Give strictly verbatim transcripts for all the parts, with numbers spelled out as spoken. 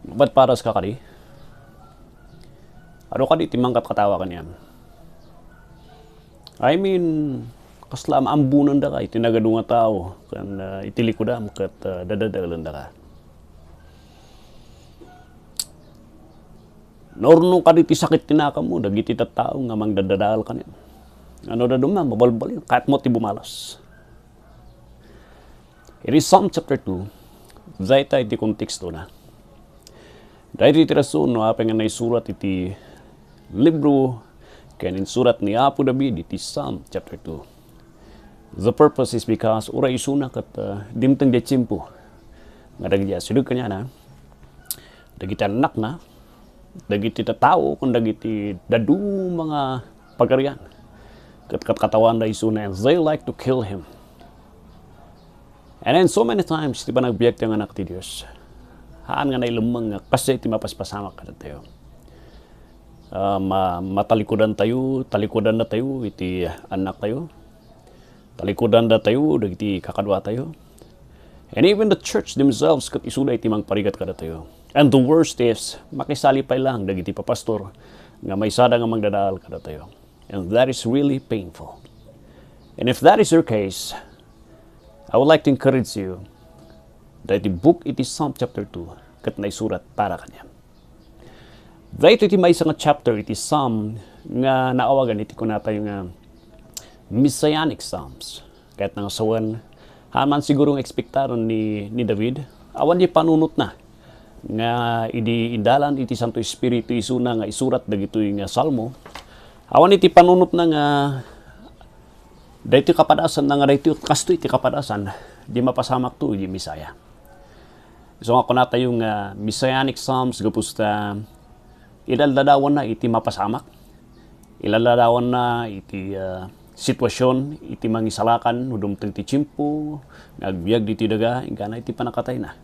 Nupay padas ka kadi? Adu kadi ti mangkatkatawa kaniam? I mean, kasla maambunandaka iti nagadu nga tao ken, ah, iti likudam ket, ah, dadadaelendaka. Naurnong kadi ti sakit ti nakammo dagiti tattao nga mangdadadael kaniam? Ano da duma, mabalbalin, kayatmo ti bumalos. Iti Psalm chapter two, dayta iti kontekstona. Dayta iti rason no apay nga naisurat iti libro ken insurat ni Apo David iti Psalm chapter two. The purpose is because uray isuna ket, uh, dimteng ti tiempo nga dagiti asideg kaniana, dagiti annakna, dagiti tattao, ken dagiti dadduma nga pagarian ket katkatawanda isuna, and they like to kill him. And then so many times, ti panagbiag ti Anak ti Dios, haan nga nailemmeng nga kasdiay ti mapaspasamak kadatayo. Ah, ma-, matalikudantayo, talikudannatayo iti annaktayo. Talikudandatayo dagiti kakaduatayo. And even the church themselves ket isuda iti mangparigat kadatayo. And the worst is, makisali pay lang dagiti papastor nga maisada nga mangdadael kadatayo. And that is really painful. And if that is your case, I would like to encourage you that iti book iti Psalm chapter two ket naisurat para kaniam. Daytoy ti maysa nga chapter iti Psalm nga naawagan iti kunatayo nga Messianic Psalms. Kayatna nga sawen, haan man siguro nga ekspektaren ni, ni David, awan ti panunotna nga idi indalan iti Santo Espiritu isuna nga isurat dagitoy nga salmo, awan iti panunotna nga daytoy kapadasanna nga daytoy, kastoy ti kapadasan, di mapasamakto iti Messiah. Isu nga kunatayo nga Messianic Psalms, gapu ta ilalladawanna iti mapasamak. Ilalladawanna iti, ah, sitwasion, iti mangisalakan, no dumteng ti tiempo nga agbiag ditoy daga, inggana iti pannakatayna.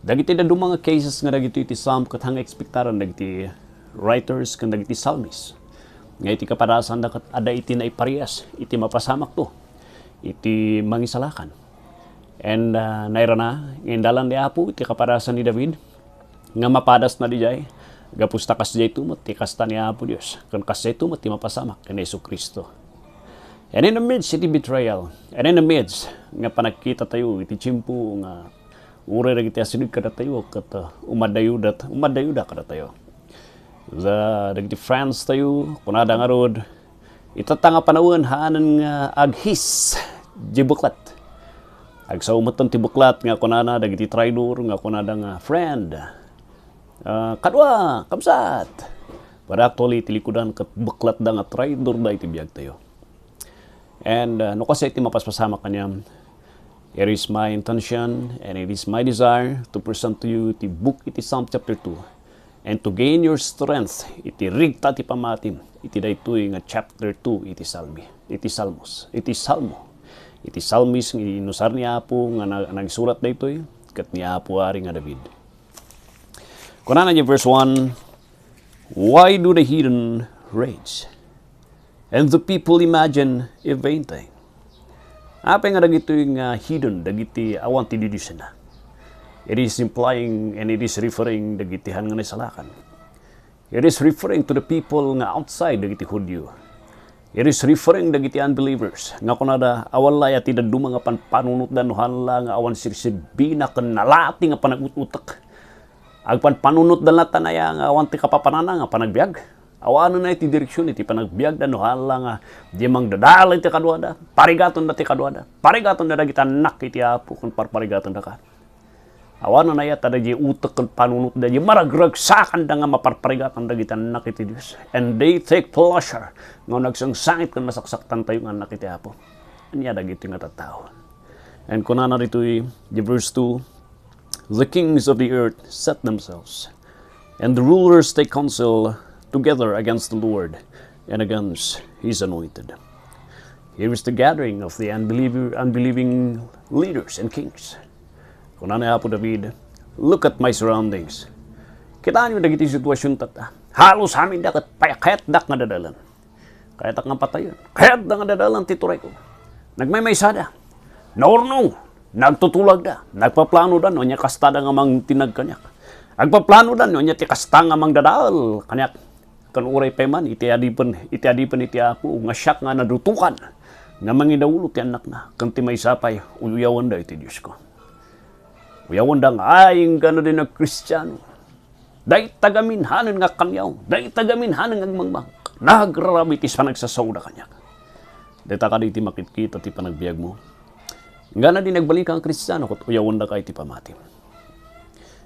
Dagiti dadduma nga cases nga dagitoy iti Psalm ket haan nga ekspektaren dagiti writers ken dagiti psalmist nga iti kapadasanda ket adda iti naiparehas iti mapasamakto iti mangisalakan. And, ah, nairana nga indalan ni Apo iti kapadasan ni David nga mapadasna idiay, gapu ta kasdiay met ti kasta ni Apo Dios, ken kasdiay met ti mapasamak ken Jesu-Cristo. And in the midst iti betrayal, and in the midst nga panagkitatayo iti tiempo nga uray dagiti asideg kadatayo ket, uh, umaddayoda, umaddayoda kadatayo. Da-, dagiti friends tayo, kunada ngarud, itatta nga panawen, haanen nga aghis diay buklat. Agsao metten ti buklat nga kunana dagiti traidor nga kunada nga, "Friend, ah, kadua, kabsat." But actually, ti likudan ket buklatda nga traidorda iti biagtayo. And, uh, no kasdiay ti mapaspasamak kaniam, it is my intention and it is my desire to present to you ti book iti Psalm chapter two and to gain your strength iti rigta ti pammatim iti daytoy nga chapter two iti Salmi, iti Salmos, iti Salmo, iti Salmis nga inusar ni Apo nga na-, nagsurat daytoy ket ni Apo Ari nga David. Kunana iti verse one, "Why do the heathen rage? And the people imagine a vain thing." Apay nga dagitoy nga heathen, dagiti awan ti didiosenna? It is implying and it is referring dagiti haan nga naisalakan. It is referring to the people nga outside dagiti Judio. It is referring dagiti unbelievers nga kunada, awan la aya ti dadduma nga panpanunotda no haan la nga awan sirsirbina ken nalati nga panag-ut-utek. Agpanpanunotda latta aya nga awan ti kapapanana nga panagbiag. Awanen aya ti direksion iti panagbiagda no haan la nga di mangdadael iti kaduada, parigatenda ti kaduada, parigatenda dagiti annak iti Apo ken parparigatendaka. Awanen aya ta daydi utek ken panunotda, di maragragsakanda nga maparparigatan dagiti annak iti Dios. And they take pleasure nga nagsangsangit ken masaksaktantayo nga annak iti Apo. Ania dagiti nga tattao? And kunana ditoy, di verse two, "The kings of the earth set themselves, and the rulers take counsel together against the Lord and against his anointed." Here is the gathering of the unbeliever, unbelieving leaders and kings. Kuna ni Apo David, "Look at my surroundings." Kitaenyo dagiti sitwasion tatta. Halos aminda ket pay-, kayatdak nga dadaelen. Kayatak nga patayen. Kayatda nga dadaelen ti turayko. Nagmaymaysada. Naurnong. Nagtutulagda. Nagpaplanoda no ania kastada nga mangtinag kaniak. Agpaplanoda no ania ti kasta nga mangdadael kaniak, ken uray pay man iti adipen, iti adipen iti Apo nga siak nga nadutokan nga mangidaulo ti annakna, ken ti maysa pay, uyawenda iti Diosko. Uyawenda nga, ay, inggana din a Kristiano. Dayta gamin hanen nga kaniaw, dayta gamin hanen nga agmangmang. Nagrarami ti panagsasaoda kaniak. Dayta kadi ti makitkita ti panagbiagmo. Inggana din agbalin ka nga Kristiano, ket uyawendaka iti pamati.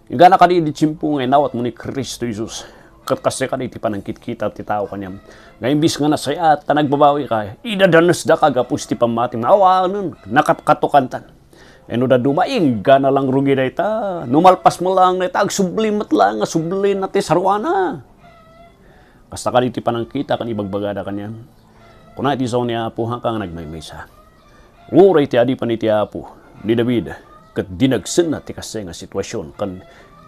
Inggana kadi idi tiempo nga inawatmo ni Cristo Jesus, ket kasdi kadi ti panangkitkita ti tao kaniam, nga imbis nga nasayaat ta nagbabawi ka, idadanesda ka gapu iti pammati. Awanen, nakatkato kantan. Eno da duma, inggana lang rugi dayta. No malpas mo lang dayta, agsubli met lang nga subli na ti saruana. Kasta kadi ti panangkita ken ibagbagada kaniam. Kuna iti sao ni Apo, haanka nga nagmaymaysa. Uray ti adipen iti Apo ni David, ket dinagsenna ti kasdiay nga situasion ken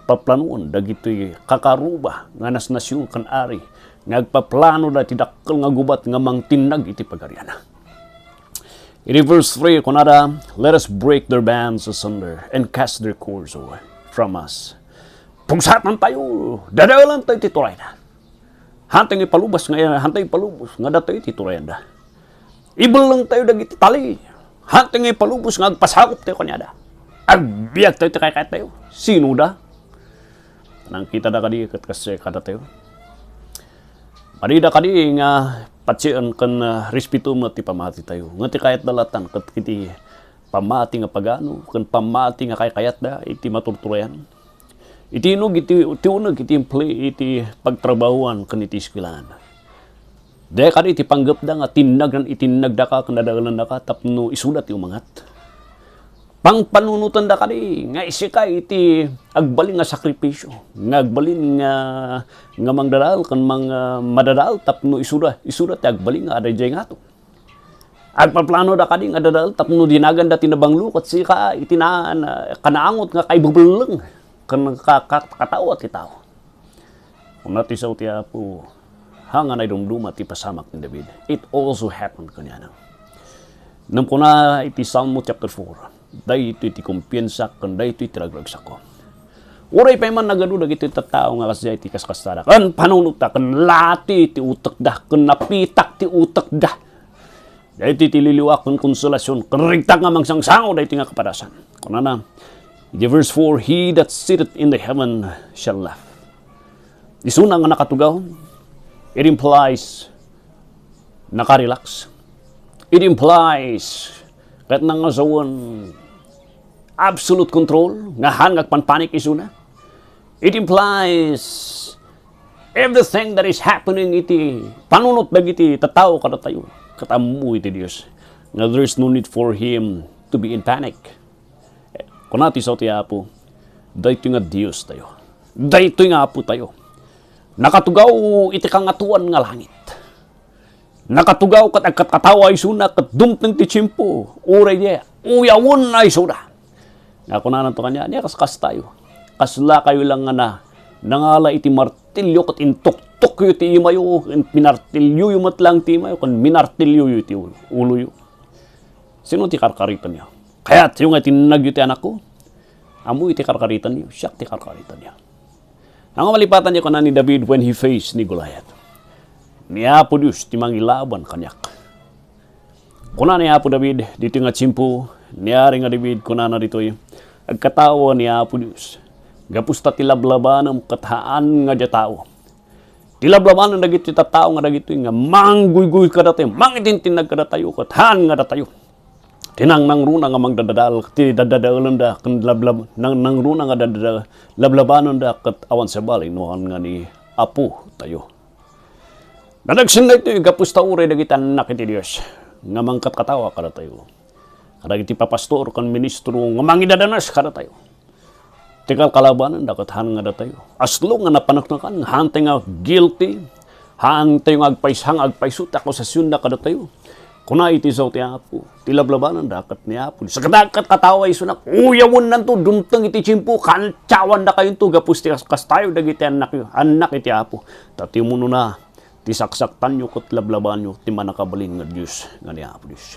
paplanoen dagitoy kakaruba nga nasnasio ken ari nga agpaplanoda ti dakkel nga gubat nga mangtinnag iti pagariana. Iti verse three, kunada, "Let us break their bands asunder and cast their cords away from us." Pugsatantayo, dadaelantayo ti turayda. Hantay nga ipalubas nga, hantay ipalubos nga datayo ti turayanda. Ibellengtayo dagiti tali. Hantay nga ipalubos nga agpasakoptayo kaniada. Agbiagtayo ti kaykaytayo. Sino da? Nangkita da kadi ket kas kadatayo. Madi da kadi nga patien ken, ah, respeto met ti pamatitayo. Nga ti kayatda latan ket iti pamati nga pagano ken pamati nga kaykayatda iti maturturayan. Iti uneg iti, ti uneg iti empli-, iti pagtrabahoan ken iti eskuelaan. Dayta kadi iti panggepda nga tinnagnan, itinnagdaka ken dadaelannaka tapno isuda ti umangat. Pangpanunotenda kadi nga isika iti agbalin nga sakripisio, nga agbalin nga, nga mangdadael ken mang-, ah, madadael tapno isuda, isuda ti agbalin nga adaydiay ngato. Agpaplanoda kadi nga dadael tapno dinaganda ti nabanglo ket sika iti na-, na-, kanaangot nga kaibebelleng ken ka-, ka-, katawa ti tao. Kuna ti sao ti Apo, ha nga naidumduma ti pasamak ni David. It also happened kaniana. Ngem kuna iti Salmo chapter four, daytoy ti kumpiensak ken daytoy ti ragragsakko. Uray pay man nagadu dagiti tattao nga kasdiay ti kaskastada, ken panunotta, ken lati ti utekda, ken napitak ti utekda. Daytoy ti liliwa ken konsolasion, ken rigtak nga mangsangsango daytoy nga kapadasan. Kunana, iti verse four, "He that sitteth in the heaven shall laugh." Isuna nga nakatugaw, it implies nakarelax. It implies ket nangasawen absolute control nga haan nga agpanpanik isuna. It implies everything that is happening iti panunot dagiti tattao kadatayo. Ket ammo iti Dios nga there's no need for him to be in panic. Kuna ti sao ti Apo, daytoy nga Diostayo. Daytoy nga Apotayo. Nakatugaw iti kangatoan nga langit. Nakatugaw ket agkatkatawa isuna ket dumteng ti tiempo. Uray diay, uyawenna isuda. Nga kunananto kaniak, ania kas-, kastayo? Kaslakayo lang nga na-, nangala iti martilyo ket intuktokyo ti imayo, ken pinartilyoyo met lang ti imayo, ken minartilyoyo ti ulo-, uloyo. Sino ti karkaritanyo? Kayatyo nga itinnagyo ti anakko? Ammo iti karkaritanyo, siak ti karkaritanyo. Ania nga malipatan ti kuna ni David when he faced ni Goliath? Ni Apo Dios ti mangilaban kaniak. Kuna ni Apo David, ditoy nga tiempo, ni Ari nga David, kunana ditoy, agkatawa ni Apo Dios. Gapusta ti lablabanem ket haan nga dia tao. Ti lablabanen dagiti tattao nga dagitoy nga mangguyguy kadatayo, mangitintinnag kadatayo, ket haan nga datayo. Ti nangnangruna nga mangdadadael, ti dadadaelenda, ken lablab-, nang-, nangruna nga dadada-, lablabanenda, ket awan sabali, no haan nga ni Apotayo. Nadagsen daytoy gapusta uray dagiti annak iti Dios nga mangkatkatawa kadatayo. Kadagiti papastor ken ministro nga mangidadanes kadatayo. Ti kalkalabanenda ket haan nga datayo. As long nga napaneknekan, haantay nga guilty, haantay nga agpaysa-, nga agpayso ti akusasionna kadatayo. Kuna iti sao ti Apo, ti lablabanenda ket ni Apo Dios. Ket agkatkatawa isuna, uyawennanto, dumteng iti tiempo, kantiawandakayonto, gapu ti kas-, kastayo dagiti annakyo, annak iti Apo. Ta ti umunona, ti saksaktanyo ket lablabanyo, ti mannakabalin nga Dios, nga ni Apo Dios.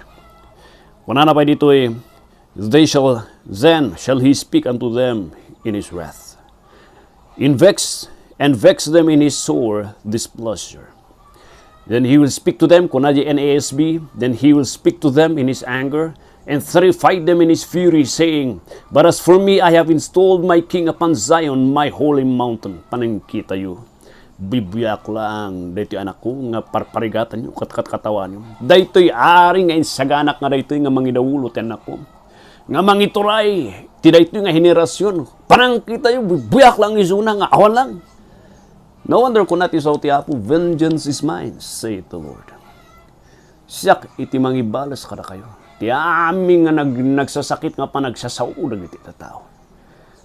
Kunana pay ditoy, They shall, then shall he speak unto them in his wrath. In vex, and vex them in his sore displeasure. Then he will speak to them, kuna di N A S B, then he will speak to them in his anger, and terrify them in his fury, saying, "But as for me, I have installed my king upon Zion, my holy mountain." Panangkitayo, bibiak laang daytoy anakko nga parparigatanyo, kat-, kat-, katawanyo. Daytoy ari nga insaganak nga daytoy nga mangidaulo ti anakko, nga mangituray ti daytoy nga henerasyon. Panangkitayo, bibiak laang isuna nga awan lang. No wonder kuna ti sao ti Apo, "Vengeance is mine, saith the Lord." Siak iti mangibales kadakayo. Ti amin nga nag-, nagsasakit nga panagsasao dagiti tattao.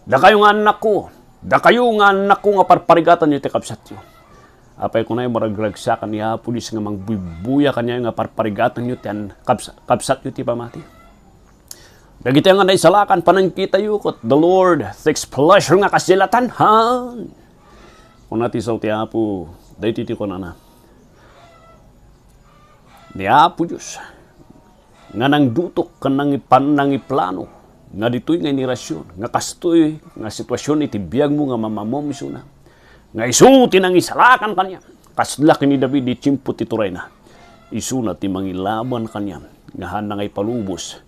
Dakayo nga annakko, dakayo nga annakko nga parparigatanyo ti kabsatyo. Apay kunay maragragsakan ni Apo Dios nga mangbubuya kaniayo nga parparigatanyo ti an-, kabs-, kabsatyo ti pamati. Dagiti nga naisalakan panangkitayo ket the Lord takes pleasure nga kasilatan, ha? Kuna ti sao ti Apo, daytoy ti kunana. Ni Apo Dios nga nangdutok ken nangipan-, nangiplano nga ditoy nga henerasyon, nga kastoy nga sitwasyon iti biagmo nga mamamom isuna, nga isu ti nangisalakan kaniam, kasla ken ni David iti tiempo ti turayna. Isuna ti mangilaban kaniam nga haanna nga ipalubos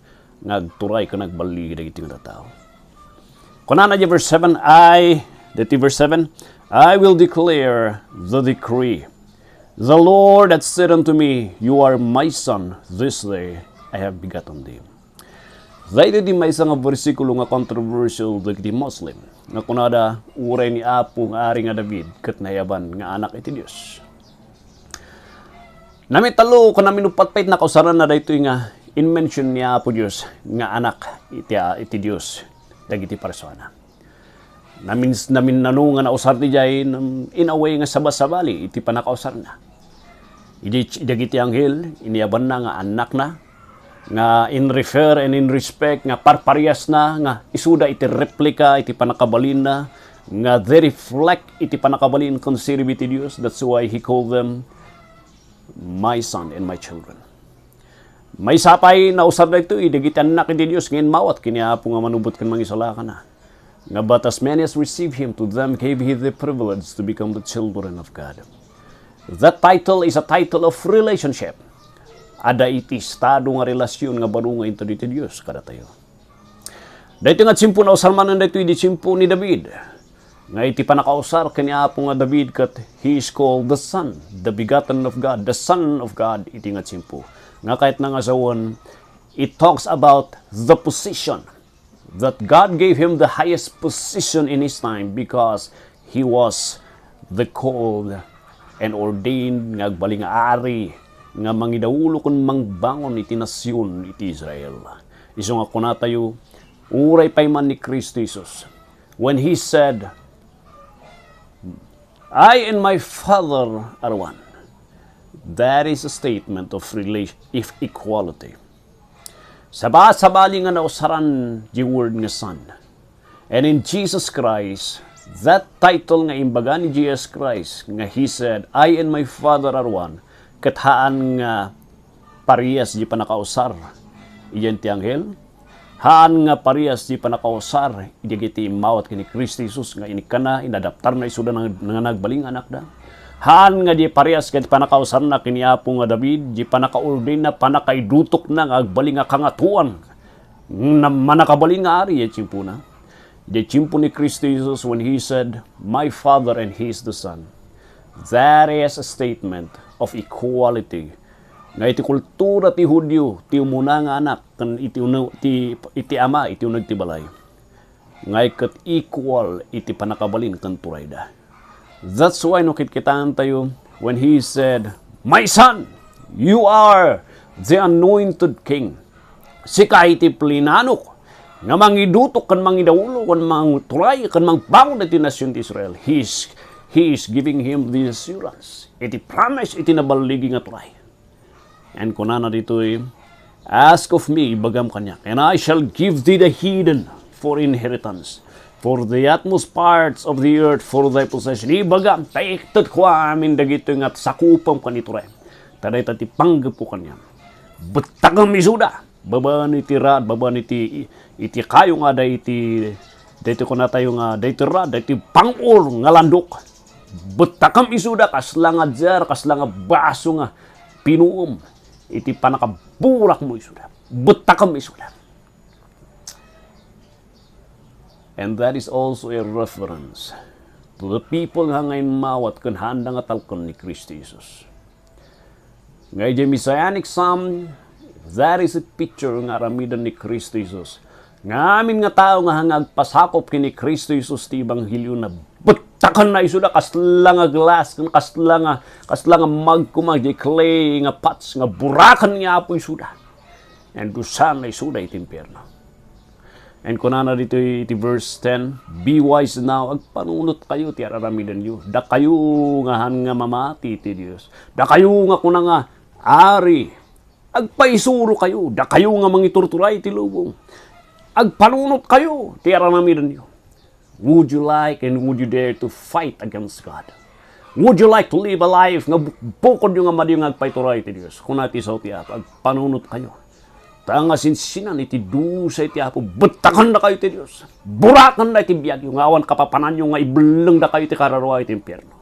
nga agturay ken agballigi dagiti nga tattao. Kunana di verse seven, I, dati verse seven, "I will declare the decree. The Lord hath said unto me, 'You are my son, this day I have begotten thee.'" Daytoy di maysa nga bersikulo nga controversial dagiti Muslim, nga kunada, uray ni Apo nga Ari nga David ket nayaban nga anak iti Dios. Namitalo ken naminuppat pay nakausaranna daytoy nga in-mention ni Apo Dios nga anak iti, iti Dios dagiti parsuana. Namin-, naminnano nga nausar ti jay, in a way nga sabasabali iti pannakausarna. Idi, dagiti anghel, iniyabanna nga annakna, nga in refer and in respect, nga parpariasna, nga isuda iti replika iti pannakabalinna, nga they reflect iti pannakabalin ken sirbi ti Dios. That's why he called them my son and my children. Maysa pay, nausar daytoy dagiti annak iti Dios nga immawat ken ni Apo nga manubot ken mangisalakanna. Nga, "But as many as receive him, to them gave he the privilege to become the children of God." That title is a title of relationship. Adda iti estado nga relasyon nga baro nga inted iti Dios kadatayo. Daytoy nga tiempo, nausar manen daytoy idi tiempo ni David. Nga iti pannakausar ken ni Apo nga David ket he is called the Son, the begotten of God, the Son of God iti nga tiempo. Nga kayatna nga sawen, it talks about the position that God gave him the highest position in his time because he was the called and ordained nga agbalin nga ari nga mangidaulo ken mangbangon iti nasion iti Israel. Isu nga kunatayo, uray pay man ni Cristo Jesus, when he said, "I and my Father are one," that is a statement of relation, of equality. Sabasabali nga nausaran di word nga Son. And in Jesus Christ, that title nga imbaga ni Jesus Christ, nga he said, "I and my Father are one," ket haan nga parias di pannakausar idiay ti anghel, haan nga parias di pannakausar idiay ti immawat ken ni Cristo Jesus nga inikkana, inadaptarna isuda nga, nga nagbalin nga anakda. Haan nga di parias ket pannakausarna ken ni Apo nga David, di pannakaordainna, pannakaidutokna nga agbalin nga kangatoan, nga mannakabalin nga ari idiay tiempona. Idiay tiempo ni Cristo Jesus, when he said, "My Father and he is the Son," that is a statement of equality. Nga iti kultura ti Judio, ti umuna nga anak, ken iti uno-, ti, iti ama, iti uneg ti balay. Nga ket equal iti pannakabalin ken turayda. That's why no kitkitaentayo, when he said, "My son, you are the anointed king." Sika iti plinanok nga mangidutok ken mangidaulo ken mangturay ken mangbangon iti nasion ti Israel. He is, he is giving him the assurance. Iti promise, iti naballigi nga turay. And kunana ditoy, "Ask of me," ibagam kaniak, "and I shall give thee the heathen for inheritance, for the utmost parts of the earth for thy possession." Ibagam, ta iktedko amin dagitoy nga sakupem ken ituray. Ta dayta ti panggepko kaniam. Bettagem isuda, babaen iti raat, babaen iti, iti kayo nga adda iti, Daytoy kunatayo nga, daytoy ra, daytoy pang-or nga landok. Bettakem isuda, kasla nga jar, kasla nga baso nga pinuem iti pannakaburakmo isuda. Bettakem isuda. And that is also a reference to the people nga nga immawat ken haanda nga talken ni Cristo Jesus. Nga idiay Messianic Psalm, that is a picture nga aramiden ni Cristo Jesus. Nga amin nga tao nga nga agpasakop ken ni Cristo Jesus ti ebanghelio na bettakenna isuda kasla nga glass, ken kasla nga, kasla nga mug koma idiay clay nga pots nga buraken ni Apo isuda. And dusaanna isuda iti impierno. And kunana ditoy iti verse ten, "Be wise now, agpanunotkayo ti ar-aramidenyo. Dakayo nga haan nga mamati iti Dios. Dakayo nga kuna nga, 'Ari, agpaisurokayo.' Dakayo nga mangiturturay iti lubong. Agpanunotkayo ti ar-aramidenyo." Would you like and would you dare to fight against God? Would you like to live a life nga bu-, bukodyo nga madiyo nga agpaituray iti Dios? Kuna ti sao ti Apo, agpanunotkayo. Ta nga sinsinan iti dusa iti Apo, bettakendakayo iti Dios. Burakenna iti biagyo, nga awan kapapananyo nga ibellengdakayo iti kararua iti impierno.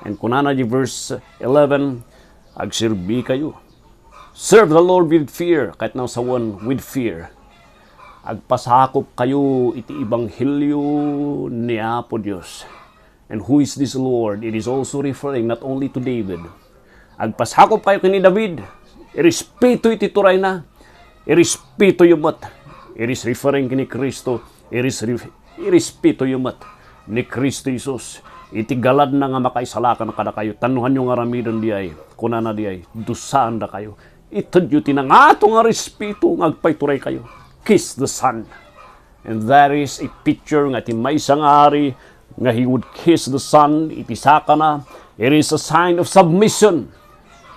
And kunana di verse eleven, "Agserbikayo." Serve the Lord with fear, ket nasawen with fear. Agpasakopkayo iti ebanghelio ni Apo Dios. And who is this Lord? It is also referring not only to David. Agpasakopkayo ken ni David. Irespeto iti turayna. Irespeto yo met. It is referring ken ni Cristo. It is ref-, irespeto yo met ni Cristo Jesus. Iti galadna nga makaisalakan kadakayo, tanno hanyo nga aramiden diay, kunana diay, dusaandakayo. Itedyo ti nangato nga respeto nga agpaituraykayo. Kiss the Son. And that is a picture nga ti maysa nga ari nga he would kiss the Son iti sakana. It is a sign of submission.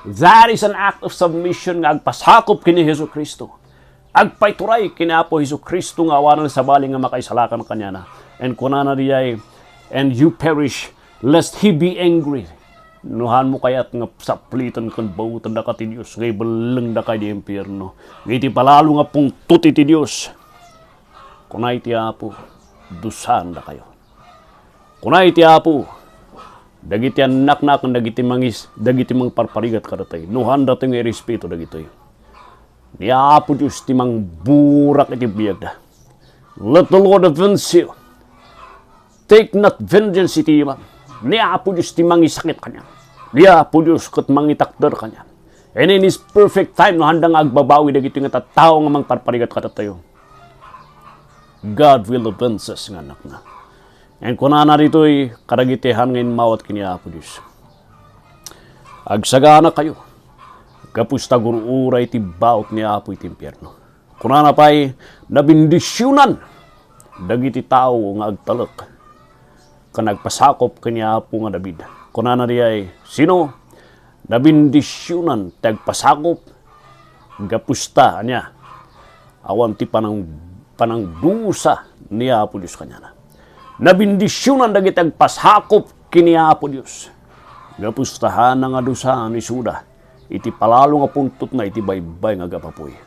That is an act of submission nga agpasakop ken ni Jesu-Cristo. Agpaituray ken ni Apo Jesu-Cristo nga awanen sabali nga makaisalakan kaniana. And kunana diay, "And you perish, lest he be angry." No hanmo kayat nga sapliten ken baetan daka ti Dios, nga ibellengdaka iti impierno, nga iti palalo nga pungtot iti Dios, kuna iti Apo, dusaandakayo. Kuna iti Apo, dagiti annakna ken dagiti mangis-, dagiti mangparparigat kadatayo, no haanda nga irespeto dagitoy. Ni Apo Dios ti mangburak iti biagda. Let the Lord avenge you. Take not vengeance iti ima. Ni Apo Dios ti mangisakit kaniam. Ni Apo Dios ket mangitakder kaniam. And in His perfect time, no haanda nga agbabawi dagitoy nga tattao nga mangparparigat kadatayo, God will avenge us nga annakna. And kunana ditoy kadagiti han nga immawat ken ni Apo Dios, "Agsaganakayo, gapu ta agur-uray ti baut ni Apo iti impierno." Kunana pay, "Nabendisionan dagiti tao nga agtalek ken agpasakop ken ni Apo nga David." Kunana diay, sino? "Nabendisionan ti agpasakop gapu ta," ania? "Awan ti panang-, panangdusa ni Apo Dios kaniana." Nabendisionan dagiti agpasakop ken ni Apo Dios. Gapu ta haanna nga dusaan isuda iti palalo nga puntotna iti baybay nga aggapuy.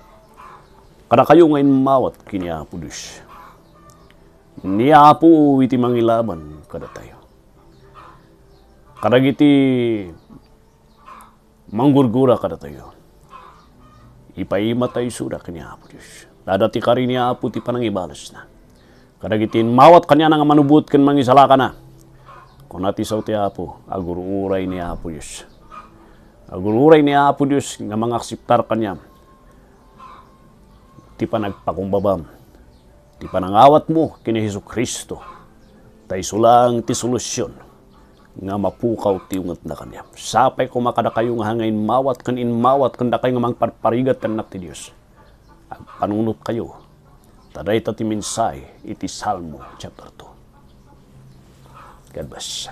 Kadakayo nga immawat ken ni Apo Dios. Ni Apo iti mangilaban kadatayo. Kadagiti manggurgura kadatayo, ipaimatayo isuda ken ni Apo Dios. Adda ti kari ni Apo ti panangibalasna. Kadagiti immawat kaniana nga manubot ken mangisalakana, kuna ti sao ti Apo, agur-uray ni Apo Dios. Agur-uray ni Apo Dios nga mangakseptar kaniam ti panagpakumbabam, ti panangawatmo ken ni Jesu-Cristo, ta isu laeng ti solusion nga mapukaw ti ungetna kaniam. Sapay koma kadakayo nga haan nga immawat ken immawat ken dakayo nga mangparparigat ti annak ti Dios. Agpanunotkayo, ta dayta ti mensahe iti Salmo chapter two. God bless.